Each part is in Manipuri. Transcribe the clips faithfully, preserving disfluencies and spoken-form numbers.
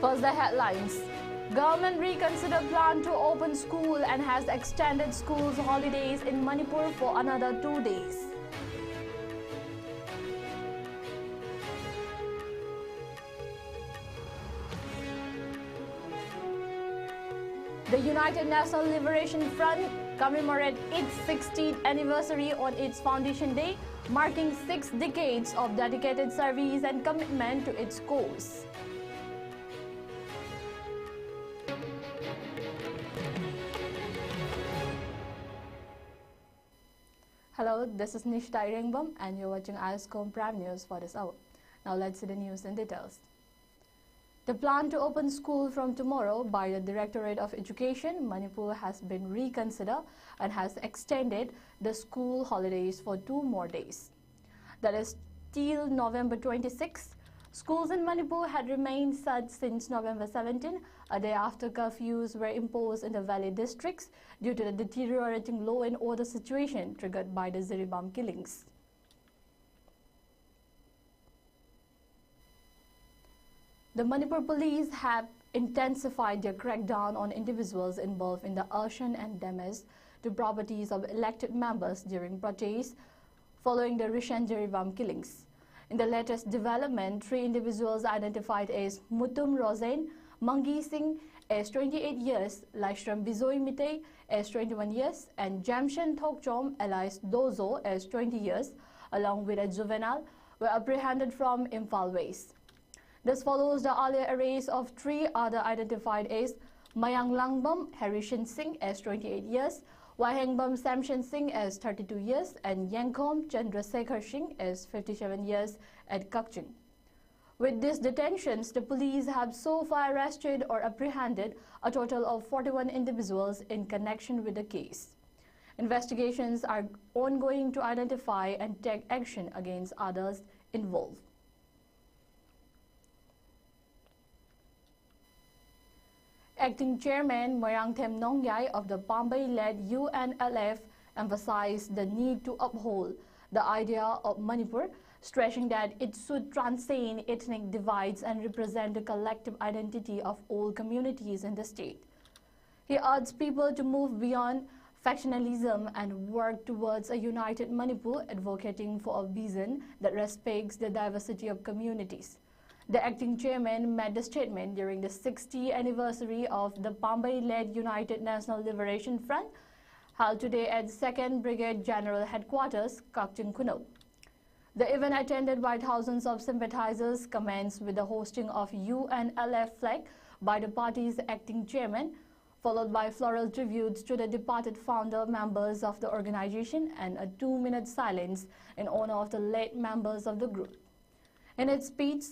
First, the headlines. Government reconsider plan to open school and has extended schools holidays in Manipur for another two days. The United National Liberation Front commemorate its sixteenth anniversary on its foundation day, marking six decades of dedicated service and commitment to its cause. Hello, this is Nishita Irengbam and you're watching ISCOM Prime News for this hour. Now let's see the news in details. The plan to open school from tomorrow by the Directorate of Education, Manipur, has been reconsidered and has extended the school holidays for two more days. That is till November twenty-sixth. Schools in Manipur had remained shut since November seventeenth, a day after curfews were imposed in the valley districts due to the deteriorating law and order situation triggered by the Jiribam killings. The Manipur police have intensified their crackdown on individuals involved in the arson and damage to properties of elected members during protests following the recent Jiribam killings. In the latest development, three individuals identified as Mutum Rosen, Mangi Singh, as twenty-eight years, Laishram Bijoy Mitei, as twenty-one years, and Jamshen Thokchom, alias Dozo, as twenty years, along with a juvenile, were apprehended from Imphal West. This follows the earlier arrest of three other identified as Mayang Langbam, Harishan Singh, as twenty-eight years, Wahengbam Samshan Singh, as thirty-two years, and Yangkhom Chandrasekhar Singh, as fifty-seven years, at Kakching. With these detentions, the police have so far arrested or apprehended a total of forty-one individuals in connection with the case. Investigations are ongoing to identify and take action against others involved. Acting Chairman Moirangthem Nongyai of the Pambei-led U N L F emphasized the need to uphold the idea of Manipur stressing that it should transcend ethnic divides and represent the collective identity of all communities in the state. He urged people to move beyond factionalism and work towards a united Manipur, advocating for a vision that respects the diversity of communities. The acting chairman made the statement during the sixtieth anniversary of the Pambari-led United National Liberation Front, held today at Second Brigade General Headquarters, Kakching Khunou. The event, attended by thousands of sympathizers, commenced with the hoisting of U N L F flag by the party's acting chairman, followed by floral tributes to the departed founder members of the organization and a two-minute silence in honor of the late members of the group. In its speech,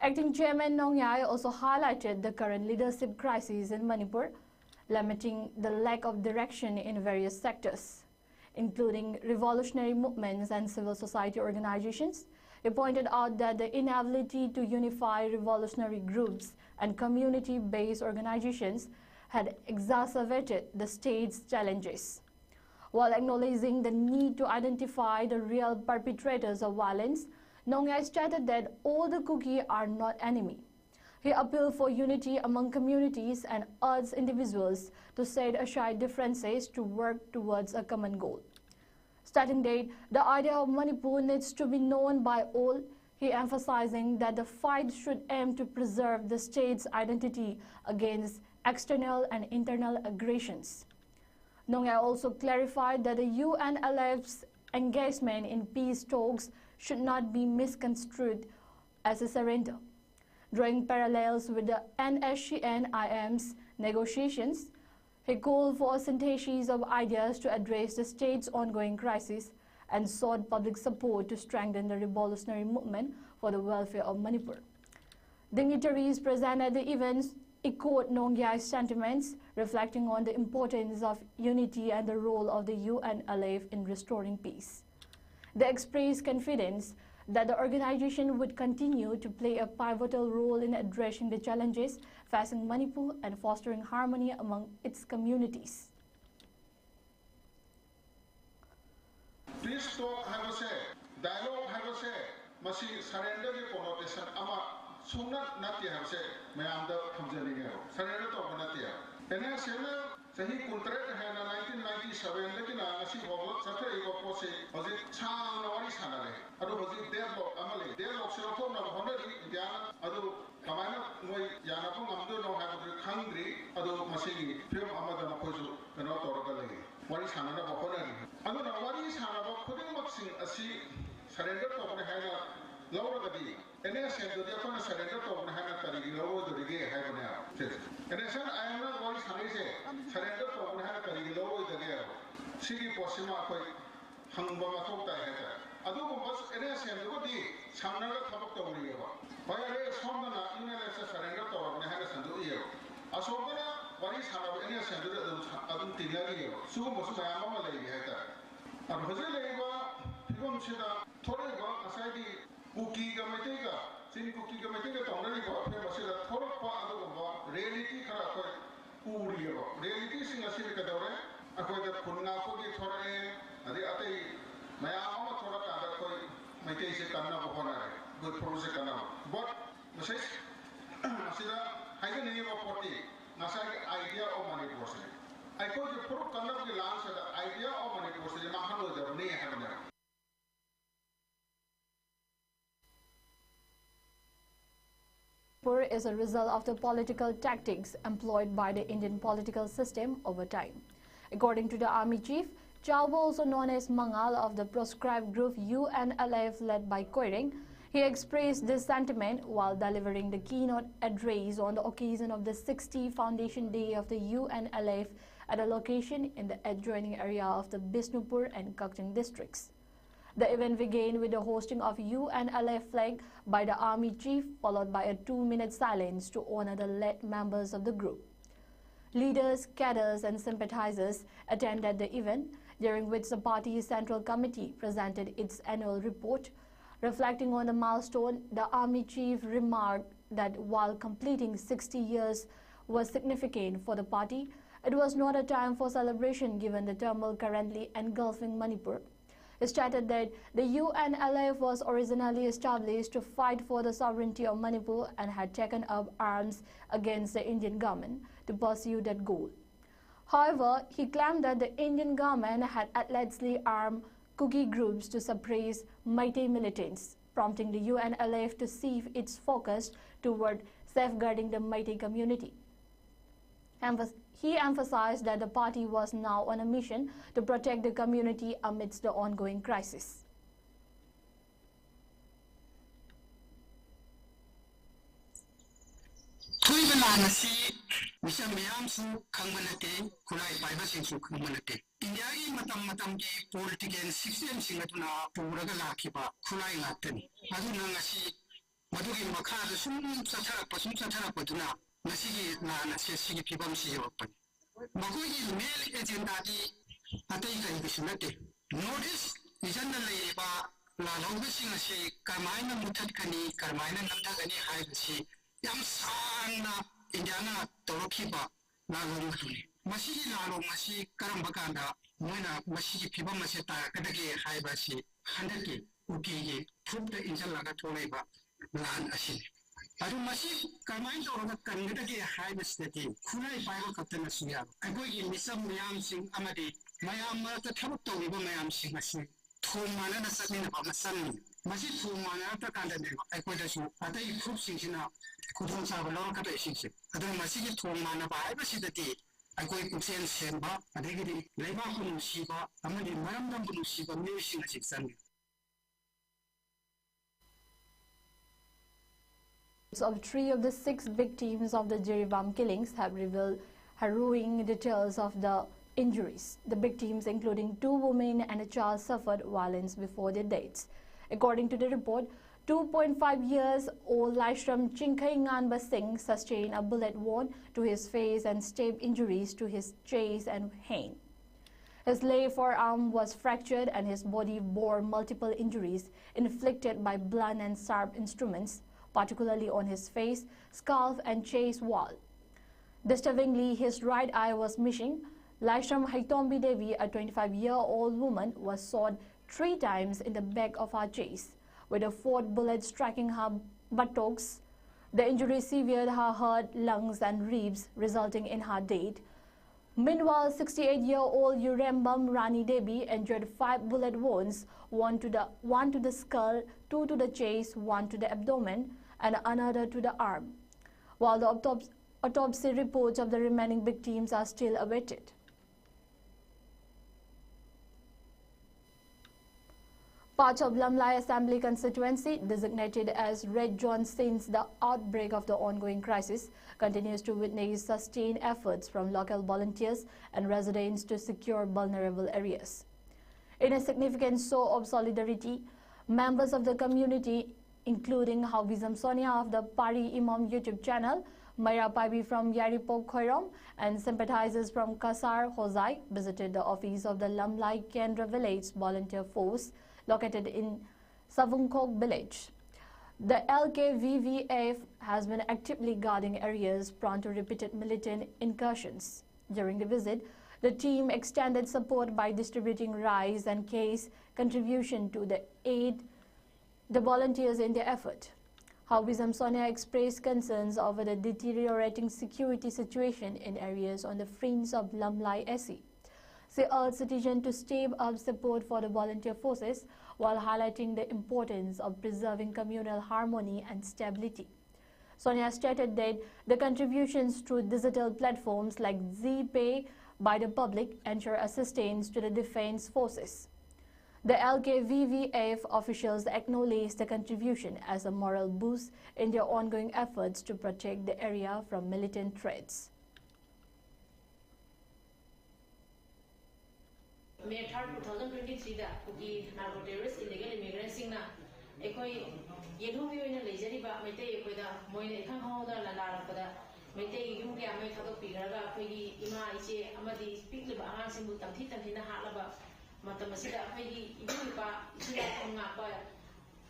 acting chairman Nong Yai also highlighted the current leadership crisis in Manipur, lamenting the lack of direction in various sectors, including revolutionary movements and civil society organizations. He pointed out that the inability to unify revolutionary groups and community-based organizations had exacerbated the state's challenges. While acknowledging the need to identify the real perpetrators of violence, Nong Yai stated that all the Kuki are not enemy. He appealed for unity among communities and urged individuals to set aside differences to work towards a common goal. Starting date, the idea of Manipur needs to be known by all, he emphasizing that the fight should aim to preserve the state's identity against external and internal aggressions. Nong Yai also clarified that the U N L F's engagement in peace talks should not be misconstrued as a surrender. Drawing parallels with the N S C N I M's negotiations, he called for a synthesis of ideas to address the state's ongoing crisis and sought public support to strengthen the revolutionary movement for the welfare of Manipur. Dignitaries present at the events echoed Nong Yai's sentiments, reflecting on the importance of unity and the role of the U N L F in restoring peace. They expressed confidence that the organization would continue to play a pivotal role in addressing the challenges facing Manipur and fostering harmony among its communities. Peace talk ꯍꯥꯏꯕꯁꯦ, dialogue ꯍꯥꯏꯕꯁꯦ, ꯃꯁꯤ surrenderꯒꯤ connotation ꯑꯃ ꯁꯨꯡꯅ ꯅꯠꯇꯦ ꯍꯥꯏꯕꯁꯦ ꯃꯌꯥꯝꯗ ꯊꯝꯖꯅꯤꯡꯉꯦꯕ꯫ Surrender ꯇꯧꯕ ꯅꯠꯇꯦ꯫ ꯑꯦꯟ ꯑꯦꯁ ꯑꯦꯅ ꯆꯍꯤ ꯀꯨꯟꯇꯔꯦꯠ ꯍꯦꯟꯅ, nineteen ninety sevenꯗꯒꯤꯅ ꯉꯁꯤ ꯐꯥꯎꯕ ꯆꯠꯊꯔꯛꯏꯕ ꯄꯣꯠꯁꯤ ꯍꯧꯖꯤꯛ ꯁꯥꯡꯅ ꯋꯥꯔꯤ ꯁꯥꯟꯅꯔꯦ꯫ ꯑꯗꯨ ꯍꯧꯖꯤꯛ deadlock ꯑꯃ ꯂꯩ꯫ Deadlockꯁꯤ ꯂꯧꯊꯣꯛꯅꯕ ꯍꯣꯠꯅꯔꯤ ꯏꯟꯗꯤꯌꯥꯅ꯫ ꯑꯗꯨ ꯀꯃꯥꯏꯅ ꯃꯣꯏ ꯌꯥꯅꯕ ꯉꯝꯗꯣꯏꯅꯣ ꯍꯥꯏꯕꯗꯨ ꯈꯪꯗ꯭ꯔꯤ꯫ ꯑꯗꯨ ꯃꯁꯤꯒꯤ ꯐꯤꯕꯝ ꯑꯃꯗ ꯃꯈꯣꯏꯁꯨ ꯀꯩꯅꯣ ꯇꯧꯔꯒ ꯂꯩꯔꯤ, ꯋꯥꯔꯤ ꯁꯥꯟꯅꯅꯕ ꯍꯣꯠꯅꯔꯤ꯫ ꯑꯗꯨꯅ ꯋꯥꯔꯤ ꯁꯥꯟꯅꯕ ꯈꯨꯗꯤꯡꯃꯛꯁꯤꯡ ꯑꯁꯤ surrender ꯇꯧꯕꯅꯤ ꯍꯥꯏꯅ ꯂꯧꯔꯒꯗꯤ, ꯑꯦꯟ ꯑꯦꯁ ꯑꯦꯟꯗꯨꯗꯤ ꯑꯩꯈꯣꯏꯅ surrender ꯇꯧꯕꯅꯤ ꯍꯥꯏꯅ ꯀꯔꯤꯒꯤ ꯂꯧꯔꯣꯏꯗꯧꯔꯤꯒꯦ ꯍꯥꯏꯕꯅꯦ꯫ ꯁꯤꯁꯦ ꯑꯦꯟ ꯑꯦꯁ ꯑꯦꯟ ꯑꯥꯏ ꯑꯦꯝꯅ ꯋꯥꯔꯤ ꯁꯥꯟꯅꯔꯤꯁꯦ surrender ꯇꯧꯕꯅꯤ ꯍꯥꯏꯅ ꯀꯔꯤꯒꯤ ꯂꯧꯔꯣꯏꯗꯒꯦ? ꯁꯤꯒꯤ ꯄꯣꯠꯁꯤꯃ ꯑꯩꯈꯣꯏ ꯍꯪꯕ ꯃꯊꯧ ꯇꯥꯏ ꯍꯥꯏꯇꯥꯔꯦ꯫ ꯑꯗꯨꯒꯨꯝꯕ ꯑꯦꯟ ꯑꯦꯁ ꯑꯦꯟꯗꯨꯒꯗꯤ ꯁꯝꯅꯔꯒ ꯊꯕꯛ ꯇꯧꯔꯤꯑꯕ꯫ ꯍꯣꯏ, ꯑꯗꯩ ꯁꯣꯝꯗꯅ ꯌꯨ ꯑꯦꯟ ꯑꯦꯜ ꯑꯦꯐꯁꯦ surrender ꯇꯧꯔꯕꯅꯦ ꯍꯥꯏꯅ ꯁꯟꯗꯣꯛꯏꯑꯕ꯫ ꯑꯁꯣꯝꯗꯅ ꯋꯥꯔꯤ ꯁꯥꯟꯅꯕ ꯑꯦꯟ ꯑꯦꯁ ꯑꯦꯟꯗꯨꯗ ꯑꯗꯨꯝ ꯁ-, ꯑꯗꯨꯝ ꯇꯤꯟꯅꯔꯤꯑꯕ꯫ ꯁꯤꯒꯨꯝꯕꯁꯨ ꯃꯌꯥꯝ ꯑꯃ ꯂꯩꯔꯤ ꯍꯥꯏꯇꯥꯔꯦ꯫ ꯑꯗꯣ ꯍꯧꯖꯤꯛ ꯂꯩꯔꯤꯕ ꯐꯤꯕꯝꯁꯤꯗ ꯊꯣꯛꯂꯛꯏꯕ ꯉꯁꯥꯏꯒꯤ ꯀꯨꯀꯤꯒ ꯃꯩꯇꯩꯒ, ꯆꯤꯡ ꯀꯨꯀꯤꯒ ꯃꯩꯇꯩꯒ ꯇꯧꯅꯔꯤꯕ ꯑꯐꯤꯕꯝ ꯑꯁꯤꯗ ꯊꯣꯛꯂꯛꯄ ꯑꯗꯨꯒꯨꯝꯕ reality ꯈꯔ ꯑꯩꯈꯣꯏ ꯎꯔꯤꯑꯕ꯫ Realityꯁꯤꯡ ꯑꯁꯤꯅ ꯀꯩꯗꯧꯔꯦ? ꯑꯩꯈꯣꯏꯗ ꯈꯨꯟ ꯉꯥꯛꯄꯒꯤ ꯊꯣꯔꯛꯑꯦ, ꯑꯗꯩ ꯑꯇꯩ ꯃꯌꯥꯝ ꯑꯃ ꯊꯣꯔꯛꯀꯥꯟꯗ ꯑꯩꯈꯣꯏ ꯃꯩꯇꯩꯁꯦ ꯀꯟꯅꯕ ꯍꯣꯠꯅꯔꯦ, ꯑꯩꯈꯣꯏ ꯐꯨꯔꯨꯞꯁꯦ ꯀꯟꯅꯕ꯫ But ꯃꯁꯤ, ꯃꯁꯤꯗ ꯍꯥꯏꯖꯅꯤꯡꯉꯤꯕ ꯄꯣꯠꯇꯤ ꯉꯁꯥꯏꯒꯤ idea of Manipurꯁꯤꯅꯤ꯫ ꯑꯩꯈꯣꯏꯒꯤ ꯐꯨꯔꯨꯞ ꯀꯟꯅꯕꯒꯤ ꯂꯥꯟꯁꯤꯗ idea of Manipurꯁꯤꯗꯤ ꯃꯥꯡꯍꯜꯂꯣꯏꯗꯕꯅꯤ ꯍꯥꯏꯕꯅꯦꯕ꯫ Poor is a result of the political tactics employed by the Indian political system over time. According to the army chief, Chaubo, also known as Mangal of the proscribed group U N L F led by Koireng, he expressed this sentiment while delivering the keynote address on the occasion of the sixty foundation day of the U N L F at a location in the adjoining area of the Bishnupur and Kakching districts. The event began with the hosting of U N L F flag by the army chief, followed by a two-minute silence to honor the late members of the group. Leaders, cadres, and sympathizers attended the event, during which the party's Central Committee presented its annual report. Reflecting on the milestone, the army chief remarked that while completing sixty years was significant for the party, it was not a time for celebration given the turmoil currently engulfing Manipur. He stated that the U N L F was originally established to fight for the sovereignty of Manipur and had taken up arms against the Indian government to pursue that goal. However, he claimed that the Indian government had allegedly armed Kuki groups to suppress Meitei militants, prompting the U N L F to shift its focus toward safeguarding the Meitei community. Emphas- he emphasized that the party was now on a mission to protect the community amidst the ongoing crisis. ꯊꯣꯛꯏꯕ ꯂꯥꯟ ꯑꯁꯤ ꯃꯤꯆꯝ ꯃꯌꯥꯝꯁꯨ ꯈꯪꯕ ꯅꯠꯇꯦ, ꯈꯨꯠꯂꯥꯏ ꯄꯥꯏꯕꯁꯤꯡꯁꯨ ꯈꯪꯕ ꯅꯠꯇꯦ꯫ ꯏꯟꯗꯤꯌꯥꯒꯤ ꯃꯇꯝ ꯃꯇꯝꯒꯤ ꯄꯣꯂꯤꯇꯤꯀꯦꯜ ꯁꯤꯁꯇꯦꯝꯁꯤꯡ ꯑꯗꯨꯅ ꯄꯨꯔꯒ ꯂꯥꯛꯈꯤꯕ ꯈꯨꯠꯂꯥꯏ ꯉꯥꯛꯇꯅꯤ꯫ ꯑꯗꯨꯅ ꯉꯁꯤ ꯃꯗꯨꯒꯤ ꯃꯈꯥꯗ ꯁꯨꯝ ꯆꯠꯊꯔꯛꯄ ꯁꯨꯝ ꯆꯠꯊꯔꯛꯄꯗꯨꯅ ꯉꯁꯤꯒꯤ ꯂꯥꯟ ꯑꯁꯦ ꯁꯤꯒꯤ ꯐꯤꯕꯝꯁꯤ ꯌꯧꯔꯛꯄꯅꯤ꯫ ꯃꯈꯣꯏꯒꯤ ꯃꯦꯟ ꯑꯦꯖꯦꯟꯗꯥꯗꯤ ꯑꯇꯩ ꯀꯔꯤꯒꯤꯁꯨ ꯅꯠꯇꯦ꯫ ꯅꯣꯔꯠ ꯏꯁ ꯔꯤꯖꯟꯗ ꯂꯩꯔꯤꯕ ꯂꯥꯜꯍꯧꯕꯁꯤꯡ ꯑꯁꯤ ꯀꯔꯝꯍꯥꯏꯅ ꯃꯨꯊꯠꯀꯅꯤ, ꯀꯔꯝꯍꯥꯏꯅ ꯅꯝꯊꯒꯅꯤ ꯍꯥꯏꯕꯁꯤ ꯌꯥꯝ ꯁꯥꯡꯅ ꯏꯟꯗꯤꯌꯥꯅ ꯇꯧꯔꯛꯈꯤꯕ ꯂꯥꯜꯂꯣꯡ ꯑꯗꯨꯅꯤ꯫ ꯃꯁꯤꯒꯤ ꯂꯥꯜꯂꯣꯡ ꯑꯁꯤ ꯀꯔꯝꯕ ꯀꯥꯟꯗ ꯃꯣꯏꯅ ꯃꯁꯤꯒꯤ ꯐꯤꯕꯝ ꯑꯁꯦ ꯇꯥꯔꯛꯀꯗꯒꯦ ꯍꯥꯏꯕ ꯑꯁꯤ ꯍꯟꯗꯛꯀꯤ ꯀꯨꯀꯤꯒꯤ ꯐꯨꯔꯨꯞꯇ ꯏꯟꯁꯤꯜꯂꯒ ꯊꯣꯛꯂꯛꯏꯕ ꯂꯥꯟ ꯑꯁꯤꯅꯤ꯫ ꯑꯗꯨ ꯃꯁꯤ ꯀꯔꯝꯍꯥꯏꯅ ꯇꯧꯔꯒ ꯀꯟꯒꯗꯒꯦ ꯍꯥꯏꯕꯁꯤꯗꯗꯤ ꯈꯨꯠꯂꯥꯏ ꯄꯥꯏꯕ ꯈꯛꯇꯅꯁꯨ ꯌꯥꯔꯣꯏ꯫ ꯑꯩꯈꯣꯏꯒꯤ ꯃꯤꯆꯝ ꯃꯤꯌꯥꯝꯁꯤꯡ ꯑꯃꯗꯤ ꯃꯌꯥꯝ ꯃꯔꯛꯇ ꯊꯕꯛ ꯇꯧꯔꯤꯕ ꯃꯌꯥꯝꯁꯤꯡ ꯑꯁꯤ ꯊꯣꯡ ꯃꯥꯟꯅꯅ ꯆꯠꯃꯤꯟꯅꯕ ꯑꯃ ꯆꯪꯉꯤ꯫ ꯃꯁꯤ ꯊꯣꯡ ꯃꯥꯟꯅꯔꯛꯇ ꯀꯥꯟꯗꯅꯦꯕ ꯑꯩꯈꯣꯏꯗꯁꯨ ꯑꯇꯩ ꯐꯨꯔꯨꯞꯁꯤꯡꯁꯤꯅ ꯈꯨꯗꯣꯡꯆꯥꯕ ꯂꯧꯔꯛꯀꯗꯣꯏꯁꯤꯡꯁꯦ꯫ ꯑꯗꯨꯅ ꯃꯁꯤꯒꯤ ꯊꯣꯡ ꯃꯥꯟꯅꯕ ꯍꯥꯏꯕꯁꯤꯗꯗꯤ ꯑꯩꯈꯣꯏ ꯄꯨꯛꯆꯦꯜ ꯁꯦꯡꯕ, ꯑꯗꯒꯤꯗꯤ ꯂꯩꯕꯥꯛꯄꯨ ꯅꯨꯡꯁꯤꯕ ꯑꯃꯗꯤ ꯃꯔꯝꯗꯝꯕꯨ ꯅꯨꯡꯁꯤꯕ ꯃꯤꯑꯣꯏꯁꯤꯡ ꯑꯁꯤ ꯆꯪꯉꯤ꯫ Of three of the six victims of the Jiribam killings have revealed harrowing details of the injuries. The victims, including two women and a child, suffered violence before their deaths. According to the report, two point five years old Laishram Chingkhei Nganba Singh sustained a bullet wound to his face and stab injuries to his chest and hand. His left forearm was fractured and his body bore multiple injuries inflicted by blunt and sharp instruments, particularly on his face, scalp, and chest wall. Disturbingly, his right eye was missing. Laishram Haitombi Devi, a twenty-five-year-old woman, was shot three times in the back of her chest, with a fourth bullet striking her buttocks. The injury severed her heart, lungs, and ribs, resulting in her death. Meanwhile, sixty-eight-year-old Yurembam Rani Devi endured five bullet wounds, one to the, one to the skull, two to the chest, one to the abdomen, and another to the arm. While the autops-, autopsy reports of the remaining victims are still awaited. Part of Lamlai Assembly Constituency, designated as Red Zone since the outbreak of the ongoing crisis, continues to witness sustained efforts from local volunteers and residents to secure vulnerable areas. In a significant show of solidarity, members of the community, including Haobizam Sonia of the Pari Imam YouTube channel, Maira Paibi from Yaripok Khoirom, and sympathizers from Kasar Hojai, visited the office of the Lamlai Kendra Village Volunteer Force, located in Savungkhok village. The L K V V F has been actively guarding areas prone to repeated militant incursions. During the visit, the team extended support by distributing rice and case contribution to the aid the volunteers in their effort. Haobizam Sonia expressed concerns over the deteriorating security situation in areas on the fringe of Lamlai S C. She urged citizens to step up support for the volunteer forces while highlighting the importance of preserving communal harmony and stability. Sonia stated that the contributions through digital platforms like ZPay by the public ensure assistance to the defense forces. The L K V V F officials acknowledge the contribution as a moral boost in their ongoing efforts to protect the area from militant threats. May third, two thousand twenty-three the Kuki narco terrorist illegal immigrant ꯁꯤꯡꯅ ꯑꯩꯈꯣꯏ ꯌꯦꯜꯍꯧꯒꯤ ꯑꯣꯏꯅ ꯂꯩꯖꯔꯤꯕ ꯃꯩꯇꯩ ꯑꯩꯈꯣꯏꯗ ꯃꯣꯏꯅ ꯏꯈꯪ ꯈꯪꯍꯧꯗꯅ ꯂꯥꯟꯗꯥꯔꯛꯄꯗ ꯃꯩꯇꯩꯒꯤ ꯌꯨꯝ ꯀꯌꯥ ꯃꯩ ꯊꯥꯗꯣꯛꯄꯤꯈ꯭ꯔꯒ ꯑꯩꯈꯣꯏꯒꯤ ꯏꯃꯥ ꯏꯆꯦ ꯑꯃꯗꯤ ꯄꯤꯛꯂꯤꯕ ꯑꯉꯥꯡꯁꯤꯡꯕꯨ ꯇꯝꯊꯤ ꯇꯝꯊꯤꯅ ꯍꯥꯠꯂꯕ ꯃꯇꯝ ꯑꯁꯤꯗ ꯑꯩꯈꯣꯏꯒꯤ ꯏꯕꯨꯡ ꯏꯄ꯭ꯋꯥ ꯏꯆꯤꯜ ꯏꯅꯥꯎ ꯉꯥꯛꯄ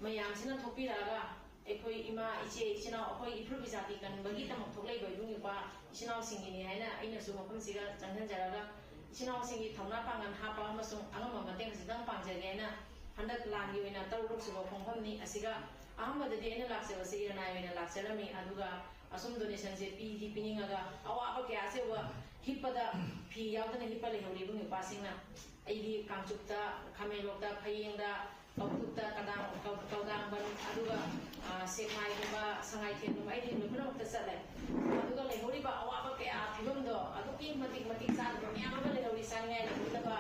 ꯃꯌꯥꯝꯁꯤꯅ ꯊꯣꯛꯄꯤꯔꯛꯑꯒ ꯑꯩꯈꯣꯏ ꯏꯃꯥ ꯏꯆꯦ ꯏꯆꯤꯜ ꯏꯅꯥꯎ ꯑꯩꯈꯣꯏ ꯏꯐꯨꯔꯨꯞ ꯏꯖꯥꯇꯤ ꯀꯟꯕꯒꯤꯗꯃꯛ ꯊꯣꯛꯂꯛꯏꯕ ꯏꯕꯨꯡ ꯏꯄ꯭ꯋꯥ ꯏꯆꯤꯜ ꯏꯅꯥꯎꯁꯤꯡꯒꯤꯅꯤ ꯍꯥꯏꯅ ꯑꯩꯅꯁꯨ ꯃꯐꯝꯁꯤꯒ ꯆꯪꯁꯤꯟꯖꯔꯒ ꯏꯆꯤꯟ ꯏꯅꯥꯎꯁꯤꯡꯒꯤ ꯊꯧꯅꯥ ꯄꯥꯡꯒꯜ ꯍꯥꯞꯄ ꯑꯃꯁꯨꯡ ꯑꯉꯝꯕ ꯃꯇꯦꯡ ꯈꯖꯤꯛꯇꯪ ꯄꯥꯡꯖꯒꯦ ꯍꯥꯏꯅ ꯍꯟꯗꯛ ꯂꯥꯟꯒꯤ ꯑꯣꯏꯅ ꯇꯔꯨꯛꯂꯛ ꯁꯨꯕ ꯈꯣꯡꯐꯝꯅꯤ꯫ ꯑꯁꯤꯒ ꯑꯍꯥꯟꯕꯗꯗꯤ ꯑꯩꯅ ꯂꯥꯛꯆꯕꯁꯤ ꯏꯔꯅꯥꯏ ꯑꯣꯏꯅ ꯂꯥꯛꯆꯔꯝꯃꯤ꯫ ꯑꯗꯨꯒ ꯑꯁꯨꯝ ꯗꯣꯅꯦꯁꯟꯁꯦ ꯄꯤꯗꯤ ꯄꯤꯅꯤꯡꯉꯒ ꯑꯋꯥꯕ ꯀꯌꯥꯁꯦ ꯎꯕ, ꯍꯤꯞꯄꯗ ꯐꯤ ꯌꯥꯎꯗꯅ ꯍꯤꯞꯄ ꯂꯩꯍꯧꯔꯤꯕ ꯅꯨꯄꯥꯁꯤꯡꯅ ꯑꯩꯒꯤ ꯀꯥꯡꯆꯨꯞꯇ, ꯈꯥꯃꯦꯟꯂꯣꯛꯇ, ꯐꯌꯦꯡꯗ, ꯀꯧꯕ꯭ꯔꯨꯛꯇ, ꯀꯗꯥꯡ-, ꯀꯧ-, ꯀꯧꯗꯥꯡꯕꯟ, ꯑꯗꯨꯒ, ꯑ, ꯁꯦꯛꯃꯥꯏꯒꯨꯝꯕ, ꯁꯉꯥꯏꯊꯦꯜꯒꯨꯝꯕ ꯑꯩꯗꯤ ꯂꯣꯏ ꯄꯨꯝꯅꯃꯛꯇ ꯆꯠꯂꯦ꯫ ꯑꯗꯨꯒ ꯂꯩꯍꯧꯔꯤꯕ ꯑꯋꯥꯕ ꯀꯌꯥ ꯐꯤꯕꯝꯗꯣ ꯑꯗꯨꯛꯀꯤ ꯃꯇꯤꯛ ꯃꯇꯤꯛ ꯆꯥꯗꯕ ꯃꯌꯥꯝ ꯑꯃ ꯂꯩꯍꯧꯔꯤ, ꯆꯥꯅꯤꯡꯉꯥꯏ ꯂꯩꯍꯧꯗꯕ,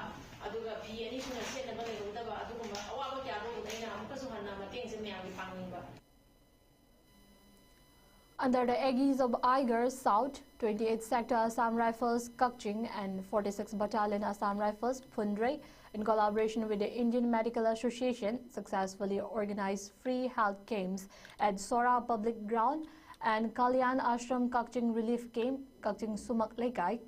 ꯑꯗꯨꯒ ꯐꯤ ꯑꯅꯤ ꯁꯨꯅ ꯁꯦꯠꯅꯕ ꯂꯩꯍꯧꯗꯕ, ꯑꯗꯨꯒꯨꯝꯕ ꯑꯋꯥꯕ ꯀꯌꯥꯗꯣ ꯎꯕꯗ ꯑꯩꯅ ꯑꯃꯨꯛꯀꯁꯨ ꯍꯟꯅ ꯃꯇꯦꯡꯁꯦ ꯃꯌꯥꯝꯒꯤ ꯄꯥꯡꯅꯤꯡꯕ꯫ Under the aegis of Aigar South, twenty-eighth Sector Assam Rifles Kakching and forty-sixth Battalion Assam Rifles Phunrei, in collaboration with the Indian Medical Association, successfully organized free health camps at Sora Public Ground and Kalyan Ashram Kakching Relief Camp, Kakching Sumak Leikai.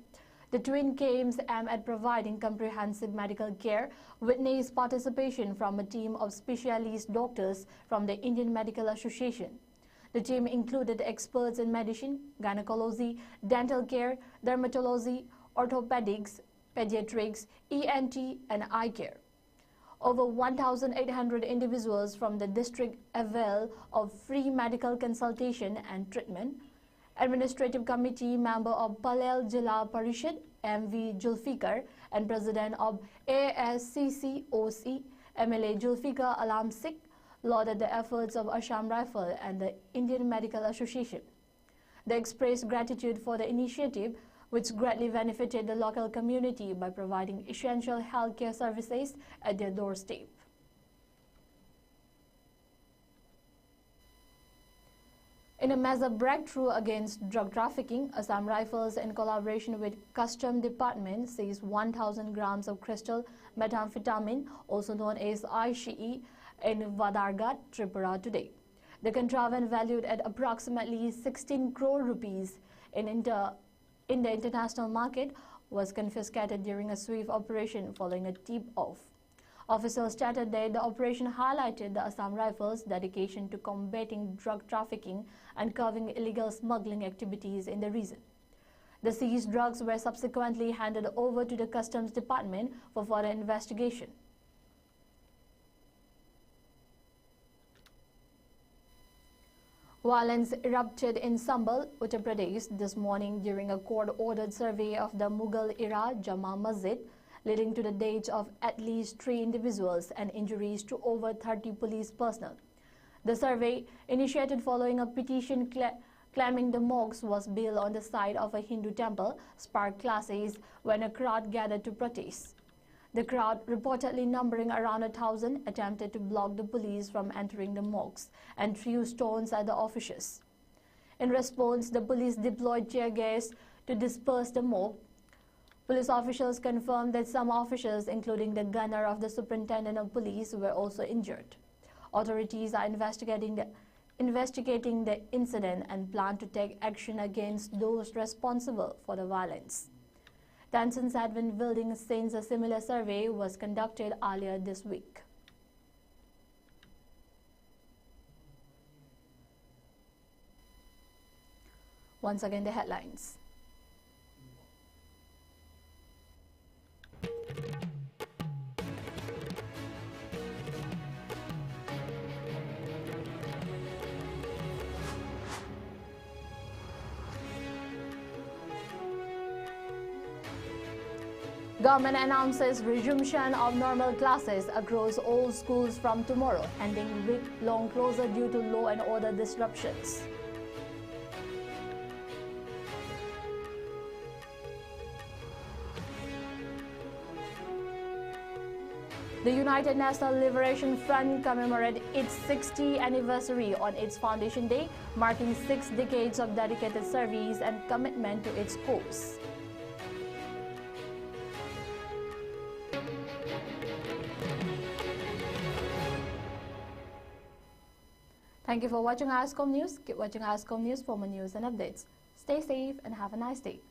The twin camps aim at providing comprehensive medical care, witness participation from a team of specialist doctors from the Indian Medical Association. The team included experts in medicine, gynecology, dental care, dermatology, orthopedics, pediatrics, E N T, and eye care. Over one thousand eight hundred individuals from the district avail of free medical consultation and treatment. Administrative Committee member of Palel Jila Parishad, M V Julfikar, and President of A S C C O C, M L A Julfikar Alam Sikh, lauded the efforts of Assam Rifle and the Indian Medical Association. They expressed gratitude for the initiative, which greatly benefited the local community by providing essential healthcare services at their doorstep. In a major breakthrough against drug trafficking, Assam Rifles, in collaboration with Custom Department, seized one thousand grams of crystal methamphetamine, also known as I C E, in Vadarghat, Tripura today. The contraband, valued at approximately sixteen crore rupees in inter-, in the international market, was confiscated during a sweep operation following a tip-off. Officials stated that the operation highlighted the Assam Rifles' dedication to combating drug trafficking and curbing illegal smuggling activities in the region. The seized drugs were subsequently handed over to the Customs Department for further investigation. Violence erupted in Sambhal, Uttar Pradesh this morning during a court-ordered survey of the Mughal-era Jama Masjid, leading to the death of at least three individuals and injuries to over thirty police personnel. The survey, initiated following a petition cla- claiming the mosque was built on the site of a Hindu temple, sparked clashes when a crowd gathered to protest. The crowd, reportedly numbering around a thousand, attempted to block the police from entering the mosque and threw stones at the officers. In response, the police deployed tear gas to disperse the mob. Police officials confirmed that some officers, including the gunner of the superintendent of police, were also injured. Authorities are investigating the, investigating the incident and plan to take action against those responsible for the violence. Tensions had been building since a similar survey was conducted earlier this week. Once again, the headlines. Government announces resumption of normal classes across all schools from tomorrow, ending week-long closure due to law and order disruptions. The United National Liberation Front commemorated its sixtieth anniversary on its foundation day, marking six decades of dedicated service and commitment to its cause. Thank you for watching Ascom News. Keep watching Ascom News for more news and updates. Stay safe and have a nice day.